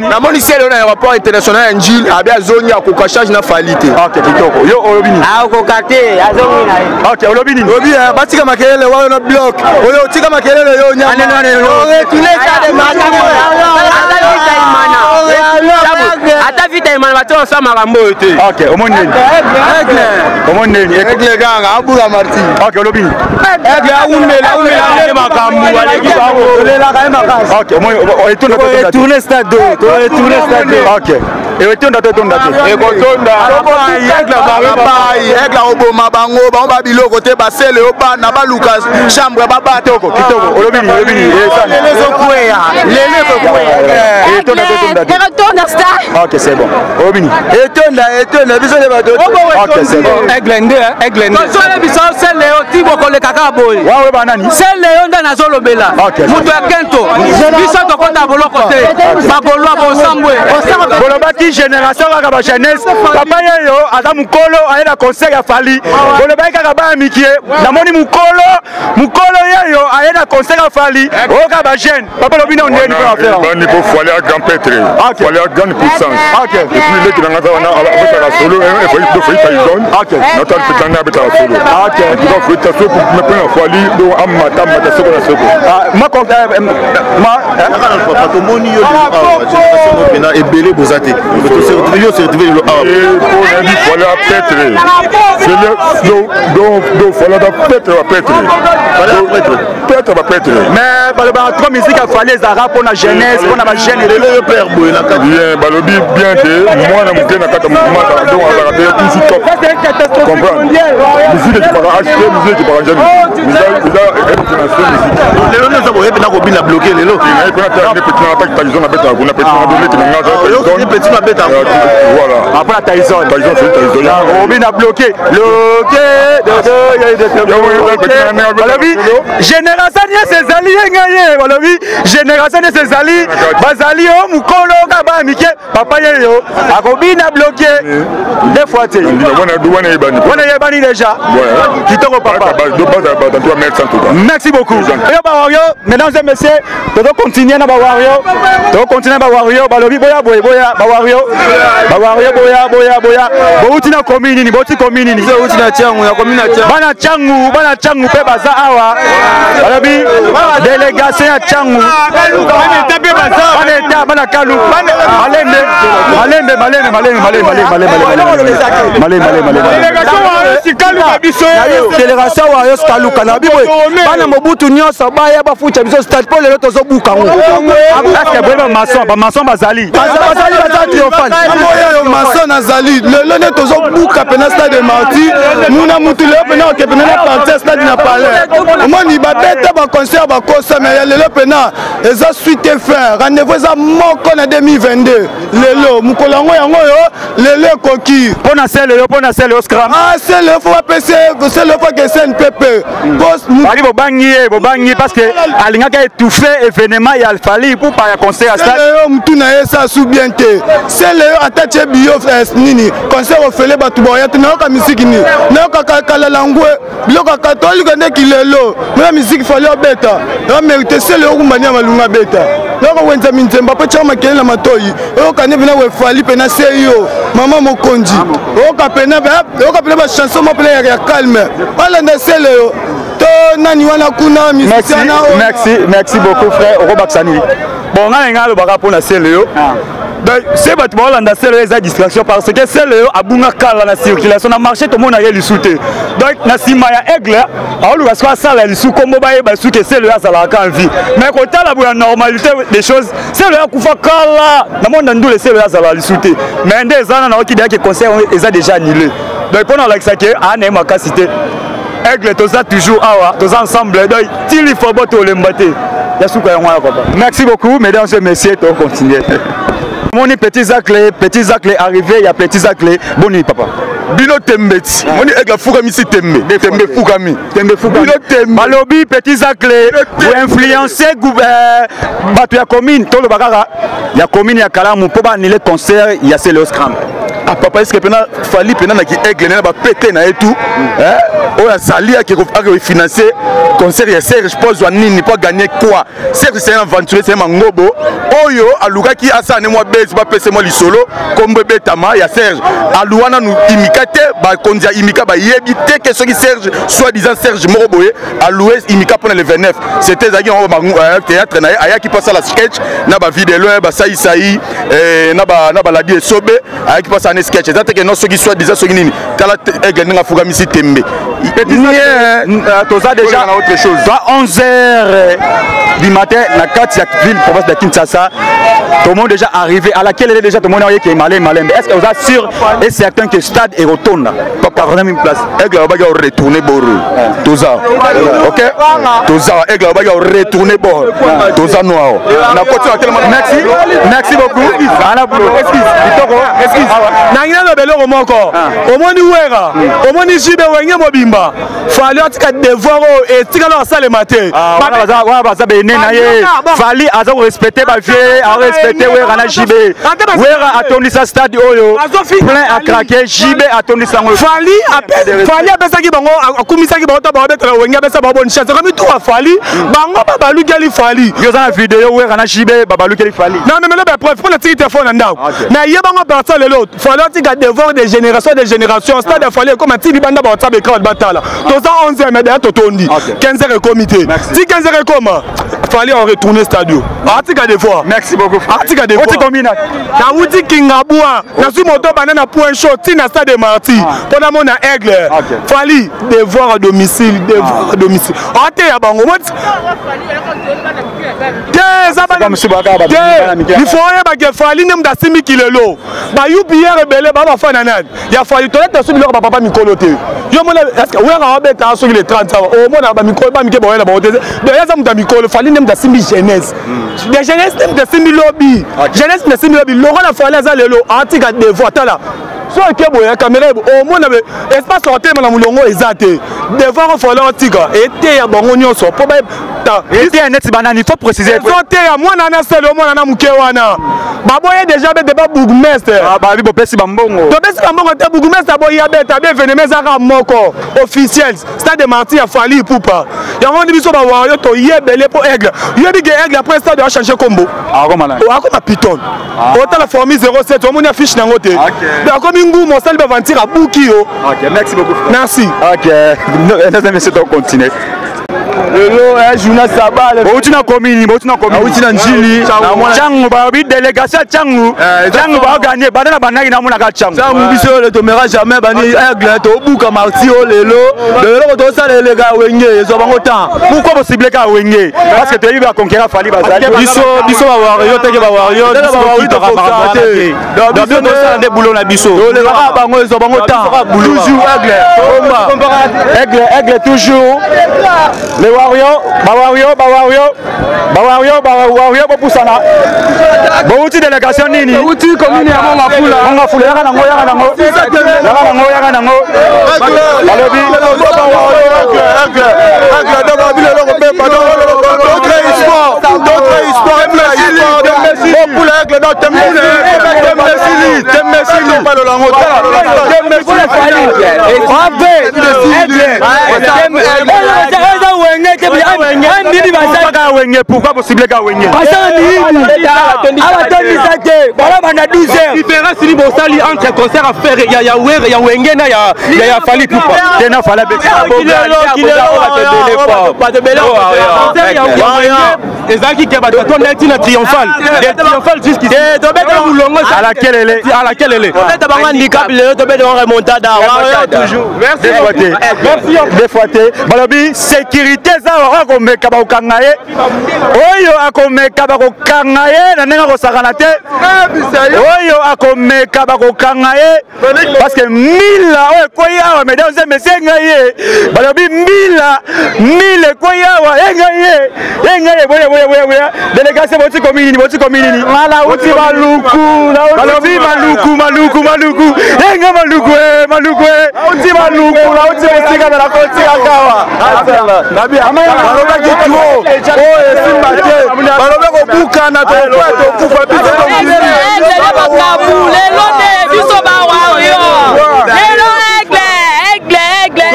namoni sele na aéroport international ya Ndjili abi azongi akoka charge na Fally te ok kitoko yo olobi nini akoka te azongi na ye ok olobi nini olobi batika makelele wayo na bloc oyo otika makelele yo ata vita imana bato osala makambo oyo te ok omoni nini omoni nini aigle kaka abuka marti ok olobi nini aigle awumela awumela nde makambo aleki bango tolelaka ye makasi ok omoni etonda tourne stade tourne stade ok etonda te etonda te ekotonda aigle aigle akoboma bango bango babiloko te basele yo bana baluka chambre babata kitoko kitoko olobi nini olobi nini lelo ezokweya lelo ekokweya etonda te etonda te etonda star ok c'est bon olobi nini etonda etonda biso nde bato ok c'est bon aigle nde aigle nde tozoyebisa yo sele yo ti bokoleka kaka boye wawe banani sele yo nde nazolobela moto ya kento biso tokɔta boloko te bagolwa bosambwe bolobaki génération kaka bajeunesse papa yeyo aza mokolo aye na concert ya Fally bolobaki kaka baya mikie namoni mokolo mokolo yeyo aye na concert ya Fally oyo kaka bajeune papa lobi na ndeni mpona affaire bani po Fally a grand prêtre Fally a grande puissance et puis leki na nga aza wana abetaka solo Fally Tyson natali petit na nga abetaka solo en tout cas félicitation mpo na Fally donc amata amata seko na seko. Papa, tomoni yo lelo awa, génération moko mpena ebele boza te, yo se retrouve lelo awa. Mpo nayebi Fally apetre donc Fally aza petre, bapetre petre bapetre. Mais balobaka trop musique ya Fally ezalaka mpo na jeunesse, mpo na bajeune. Lelo yo père boye na kati. Bien, balobi bien te mwana moke na kati ya mouvement, donc azalaka te toujours top, comprendre musique ekipaka age te, musique ekipaka jeune, eza influence musique. Lelo nde oza boye mpena kobina bloqué lelo. Petit na ataki Tyson abetaka kuna, petit na doleki na nga. Petit na abetaka. Voilà. Après la Tyson. Tyson, c'est Tyson. Obina bloqué bloqué, balobi génération nyonso ezali ye ngai ye, balobi génération nyonso ezali bazali o mokolo kaka bana mike, papa ye yo akobina bloqué deux fois te. Wana eyebani déjà. Kitoko papa, merci beaucoup. Oyo bawario, mesdames et messieurs, tozo continuer na bawario, tozo continuer na bawario. Balobi boya boye, boya bawario, bawario boya boya boya. Bouti na commune nini? Bouti commune nini? Bouti na Tshangu, na commune na Tshangu. Bana Tshangu, bana Tshangu mpe baza awa. Balobi délégation ya Tshangu, bana eta, bana Kalu, malembe malembe malembe malembe malembe malembe malembe malembe malembe. Délégation Warriors Kaluka na biboye, bana Mobutu nyonso baya bafuta biso stade mpo lelo tozobuka ngo. Est-ce boye bamaçon, bamaçon bazali? Bazali, baza triomphal. Oyo maçon azali lelo nde tozobuka mpena stade de Martyr, muna mutu lelo mpena oke mpena na parti ya stade na palais. Omoni babeta baconcert bakosa, mais ya lelo mpena eza suite fin. Rendez-vous eza moko na 2022, lelo mokolo yango yango oyo lelo ekoki. Mpo na sele yo, mpo na sele yo scram. Ah, sele fo bapese sele fo ke CNPP. Bali bobangi ye, bobangi parce que alingaki étouffer événement ya Fally Ipupa ya concert ya stade. Sele yo mutu na ye sa su bien te. Sele yo ata tie biyo nini concert ofele, bato boya te. Nayoka misiki nini, nayoka kalala ngwe biloko ya katolike nde kilelo mona misiki. Fally obeta ya mérite, sele okumba nia malunga abeta, nayoka wenza minzemba mpo tiaka makele na matoi, oyoka nde mpena wefali mpena se yo mama mokonzi, oyoka pena, oyoka pena bachanson mo pena ya calme, balanda sele yo to nani wana kuna. Merci, merci, merci beaucoup frère. Okobakisa nini? Bon, ngai ngai alobaka mpona sele yo. Donc se bato baolanda sele oyo eza distraction, parce que sele oyo abunga kala na circulation na marché, tomona ye lisu te. Donc na nsima ya Aigle aoluka soki asala lisu kombo, bayeba lisu ke sele oyo azalaka en vie. Mais kotala boya normalité des choses, sele oyo akufa kala na monde ndule, sele oyo azalaka lisu te. Mais nde eza na naoki deyaki concert eza déjà annulé. Donc mpona olakisa ke aa na ye makasi te Aigle, toza toujours awa, toza ensemble, donc tili fo bo tolemba te ya suka yango wana papa. Merci beaucoup mesdames et messieurs, tocontinue. Moni petit Zacle, petit Zacle arrivé ya petit Zacle. Boni papa. Bino tembe ti moni Aigle afukamisi tembe, tembe efukami. Tembe efukami. Bino tembe. Balobi petit Zacle oinfluence bato ya commune, toloba kaka ya commune ya Kalamu, mpo baanile concert ya Celeo Scram. Ah papa, est-ce que pena Fally pena na ki Aigle na ba pete na ye tout oyo azali ake financer concert ya Serge mpo azwa nini, mpo aganye quoi? Serge c'est un aventurier, c'est un mangobo oyo alukaki asala ne mwa base, bapesa mwa lisolo, kombo ebetama ya Serge. Aluwa nanu imika te, bakonzi ya imika bayebi te ke soki Serge, soit disant Serge moko boye, aloue imika mpona le 29. C'était ezalaki yango théâtre na ye, ayaki mpo asala sketch na bavidelo basaisai na baladi esobe, ayaki mpo asala ne sketch. Eza te ke no soki soit disant soki nini. Tala Aigle ndenge afukamisi tembe. Toza déjà autre chose. Toa 11 heures du matin na kati ya ville province de Kinshasa. Tout le monde déjà arrivé à laquelle est déjà tout le monde qui est malin malin. Est-ce que vous êtes sûr et certain que stade est retourne 80 000 places? Aigle alobaki retourner bord, toza ok, toza. Aigle alobaki retourner bord, toza noir na koti na telema. Merci, merci beaucoup. Ana boulot, excuse kitoko, excuse. Nangi naloba eloko moko. Omoni Wera, omoni Jibe, Wenge mobimba, Fally atika devoir oyo etikala asalema te. Wana baza baennemi. baene na ye. Fally aza korespecte bavieux, arespecte Wera na JB. Wera atondisa stade oyo plein à craquer, JB atondisa yango. Fally Fally apesaki bango, akumisaki bango to babetela Wenge, apesa bango bonne chance. Ekomi tour ya Fally, bango babalukeli Fally. Yo oza na video Wera na JB babalukeli Fally? Na memelo bapreuve mpo natiki telefone na ndako. Nayebango partir lelo Fally atika devoir de génération de génération. Stade ya Fally ekoma ti libanda, baotsa baécran batala. Toza 11 mais deya totondi 15 heures ekomi te. Ti 15 heures ekoma, Fally en retourner stade atika devoir. Merci beaucoup. Atika devoir. Oti komina? Nawuti Kingabwa, nazwi moto banda na Point Chaud ti na stade Martyrs mpo namona Aigle. Fally, devoir à domicile, devoir à domicile. Ateya bango te, eza te. Il faut oyebake Fally nde moto asimbiki lelo. Bayupiere ebele baa bafana nani ya Fally. Toleta so biloko bapapa mikolo te. Yo mona Wera abeta soki le 30 awa, omona bamikolo bamike baoyela bango te. Donc aza moto ya mikolo. Fally nde moto asimbi jeunesse de jeunesse, nde moto asimbi lobi jeunesse, moto asimbi lobi. Lokola Fally aza lelo, atika devoir. Tala, so oke boye caméra, omona espace otelema na molongo eza te. Devoir Fally otika eteya bango nyonso mpo Eteya neti banani? Faut préciser. Ezoteya mwana na sele, omwana na moke wana baboye déjà bete ba bourgmestre. Babi bopesi bambongo. Topesi bambongo te. Bourgmestre aboyi abeta be. Événement ezaka moko officiel, stade Martyrs ya Fally Ipupa. Yango ndi biso bawario toyebele mpo Aigle. Yoyebi ke Aigle après stade achange kombo, akoma Python. Otala formule 07, omoni affiche nango te. Donc akomi ngumu, osali baventure, abuki yo. Merci beaucoup. Merci. Ok, mesdames et messieurs, tocontinue. Lelo journal sabale. Bouti na commune, bouti na commune. Auti na Njili. Changu babi délégation Changu. Changu ba gagner bana na banaki na monaka Changu. Changu biso le tomera jamais bani Aigle tobuka Martyrs o lelo. Lelo ko tosala eleka Wenge ezwa bango temps. Pourquoi possible ka Wenge? Parce que toyebi ba conquérant Fally bazali. Biso ba warrior teke ba warrior, biso ba warrior. Donc biso tosala nde boulot na biso. Tolekaka bango, ezwa bango temps. Toujours Aigle. Aigle, Aigle toujours. Les warriors, ba warrior, ba warrior, ba warrior, ba warrior bopusana. Bouti délégation nini? Bouti commune ya Mongafula. Mongafula yaka nango, yaka nango. Yaka nango, yaka nango. Balobi Aigle, Aigle, donc babilo eloko mpe pardon. D'autres histoires, d'autres histoires, pour Aigle, donc Tembesili, Tembesili, balolango tala Tembesili. Eza Wenge te, miyibi. Kaka Wenge? Pourquoi possible ka Wenge? Basala miyibi, abatondisa te. Bala banda 12 heures. Différence nini bosali entre concert affaire ya Were, ya Wenge na ya Fally Ipupa? Te, na Fally abeti. Bato ebele ezalaki ke bato batonda ntina triomphal, de triomphal jusqu'ici tobeta molongo. Ala kelele. Ala kelele. Tobeta bango handicap lelo, tobeta bango remontada toujours. Merci. Des fois te balobi sécurité eza awa. Akomeka bakokanga ye, oyo akomeka bakokanga ye na ndenge akosakana te. Oyo akomeka bakokanga ye, parce que mbila oyo ekwei awa, mesdames et messieurs, ngai ye balobi mbila, mbila ekwei awa ye, ngai ye, ye ngai ye. Boya, boya, boya, boya. Délégation boti komi nini? Boti komi nini? Nga nauti Maluku. Balobi Maluku, Maluku, Maluku, ye nga Maluku e, Maluku e. Nauti Maluku, nauti mosika me nakotika kawa. Balobaki trop oyo esimba te, balobi kobukana, tokoya tokufa biso. Makambo lelo nde biso bawario lelo, Aigle, Aigle, Aigle.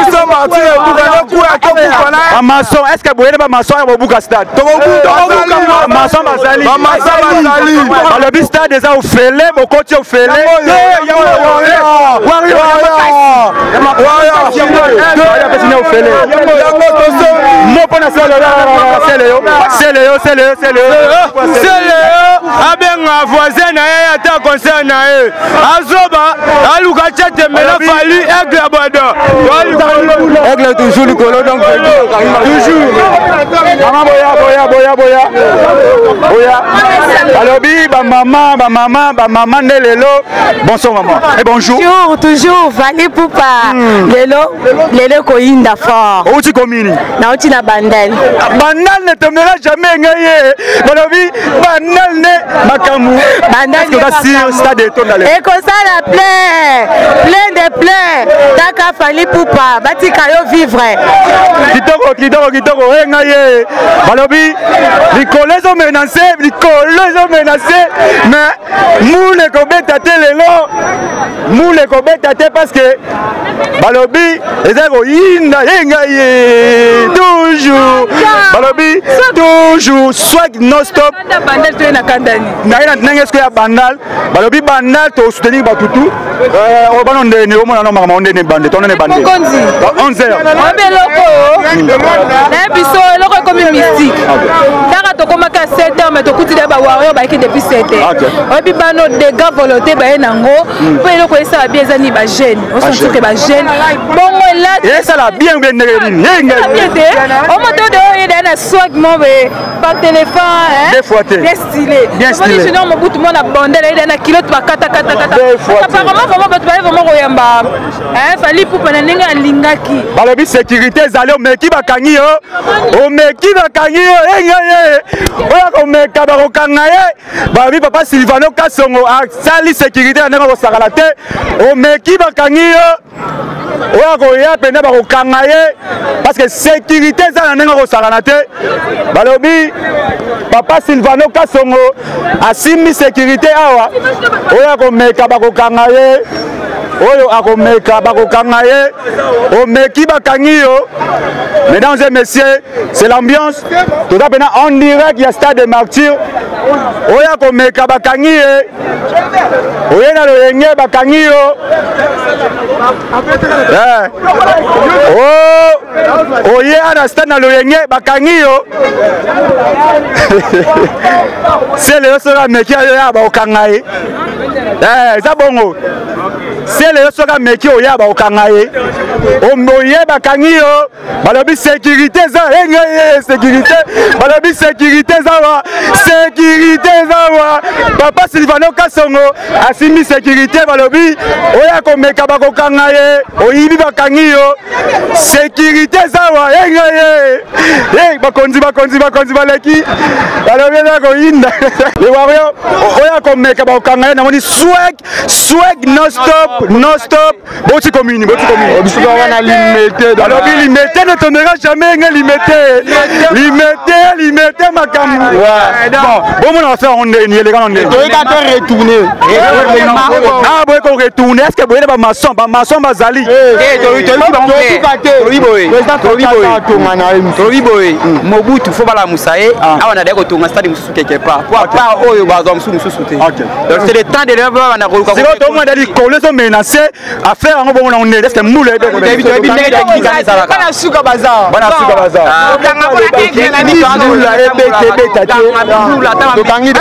Biso Martyrs ebukana, kuya tokufa na Bamaçon, est ce que boyene bamaçon ya bobuka stade? Bamaçon bazali. Bamaçon bazali. Balobi stade eza ofele, bokoti ofele. Apesini ofele mo mpo na sele yo, sele yo, sele yo, sele yo. Sele yo abenga voisin na ye ata concert na ye, azoba aluka tia tembe na Fally. Aigle ya bodo. Aigle toujours likolo, donc toujours. Mama, boya, boya, boya, boya, boya. Balobi bamama, bamama, bamama nde lelo. Bonsoir maman et bonjour. Toujours, toujours Fally Ipupa. Lelo, lelo koyinda fort. Outi komini? Nauti na Bandal. Bandal ne tombera jamais. Ngai ye balobi Bandal nde makambo. Bandal. Stade etonda lelo. Ekosala plein, plein de plein. Taka Fally Ipupa, batika yo vivre. Kitoko, kitoko, kitoko. E ngai ye. ye. Balobi likolo ezomenase, likolo ezomenase, mais mule ekobeta te lelo, mule ekobeta te parce que balobi eza koyinda ye ngai ye toujours, balobi toujours swag non stop. Naye na ndenge soki ya bandal, balobi bandal tosoutenir bato tu oyo bana ndeni omona no makambo ndeni bande tonene bande 11 heures. Oyebi eloko nayebi biso, eloko ekomi mystique kaka tokomaki ya 7 heures, mais tokuti da bawario bayaki depuis 7 heures. Oyebi bano dégâts volonté baye nango mpo eloko esala bien eza nini? Bajeune osentir ke bajeune bongo elati esala bien bien ndenge nini? Bien te, omoto de oyo yeda na swag mo be par téléphone. Deux fois te. Bien stylé. Bien stylé. Junior Mobutu mwana bondel ayeda na kilote bakatakatakata. Apparemment vraiment bato baye vraiment koyamba Fally Ipupa na ndenge alingaki. Balobi sécurité ezali, omeki bakangi yo, omeki bakangi yo, engai ye oyo akomeka bakokanga ye. Balobi papa Silvano Kasongo asali sécurité na ndenge akosakana te, omeki bakangi yo, oyo akoya mpenza bakokanga ye parce que sécurité eza na ndenge akosakana te. Balobi papa Silvano Kasongo asimbi sécurité awa, oyo akomeka bakokanga ye, oyo akomeka bakokanga ye, omeki bakangi yo. Mesdames et messieurs, c'est l'ambiance, toza mpena en direct ya stade de Martyr. Oyo akomeka bakangi ye, oye na loyenge bakangi yo. Oye ana stade na loyenge bakangi yo. Sele yo soki ameki yo ya bakokanga ye, eza bongo. Sele yo soki ameki oya bakokanga ye, oye bakangi yo. Balobi sécurité eza enge, sécurité, balobi sécurité eza wa, sécurité eza wa. Papa Silvano Kasongo asimbi sécurité, balobi oyo akomeka bakokanga ye, oyibi bakangi yo, sécurité eza wa enge ye. Bakonzi bakonzi bakonzi baleki, balobi eza koyinda. Le warrior oyo akomeka bakokanga ye. Namoni swag, swag non stop, non stop. Boti commune, boti commune. Biso wana limete. Balobi limete ne tombera jamais nge limete, limete, limete makambo. Bon, bomona affaire yango ndeni eleka na ndeni. Toyeka te retourner. Ah, boye ko retourner, est ce que boye na bamaçon? Bamaçon bazali. Tolobi boye, Mobutu fo balamusa ye awa na daya kotonga stade mosusu quelque part po apart oyo bazwa mosusu mosusu te. Donc c'est le temps de babanda koluka. Sikoyo tomona likolo ezomenace affaire yango bongo nango ndenge, est ce que mbula? Bana suka baza. Bana suka baza. Mbula ebeta ebeta te.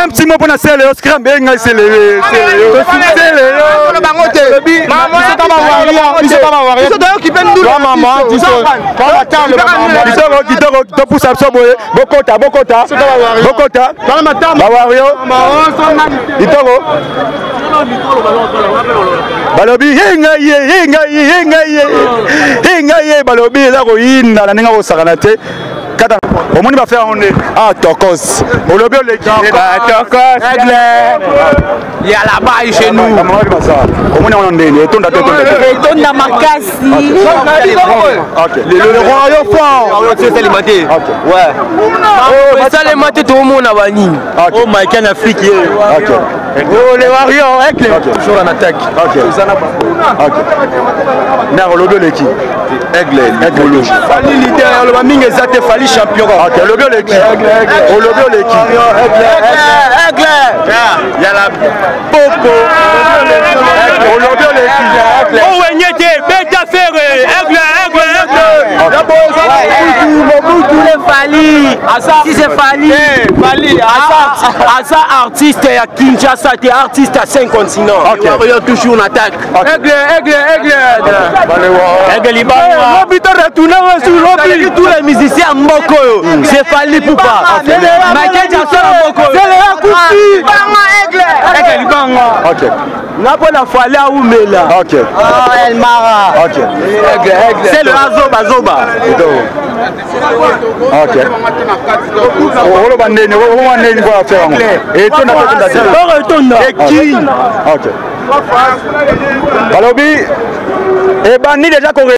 Un petit mot mpona sele yo scram engai sele sele yo. Bango te. Biso toyokipe ndula. Kitoko kitoko, topusa biso boye, bokota bokota bokota bawario kitoko. Balobi ye ngai ye, ye ngai ye, ye ngai ye, ye ngai ye. Balobi eza koyinda na ndenge akosakana te. Kata omoni bafere yango nde. Ah, tokos. Olobi oleki. Tokos aigle ya la baille chez nous. Omoni yango ndeni etonda te, etonda te. Etonda makasi. Le royaume fort. Esalema te, esalema te, toomona banini o Michael Afrique ye. Oh, les Warriors, aigle. Toujours en attaque. Na olobi oleki. Aigle, aigle. Fally leader, oloba mingi eza te, Fally champion. Olobi oleki. Olobi oleki. Aigle, aigle. Yala popo. Olobi oleki. Owenye te, beta ferre, aigle, aigle, aigle. Mobutu le Fally. Si c'est Fally. Fally, aza artiste ya Kinshasa te, artiste à 5 continents. Warrior toujours en attaque. Aigle, aigle, aigle. Aigle libanga. Lobi to retourner sur lobi. Tous les musiciens moko oyo, c'est Fally Ipupa. Michael Jackson moko oyo. C'est le akufi. Banga aigle. Aigle libanga. Ok. Nga mpo na Fally aumela. Ok. Oh, El Mara. Ok. Aigle, aigle. C'est le azoba zoba. Ok. Oloba ndeni, oloba ndeni kwa affaire yango. Etonda te, etonda te. Oro etonda. Eki. Ok. Balobi ebandi déjà ko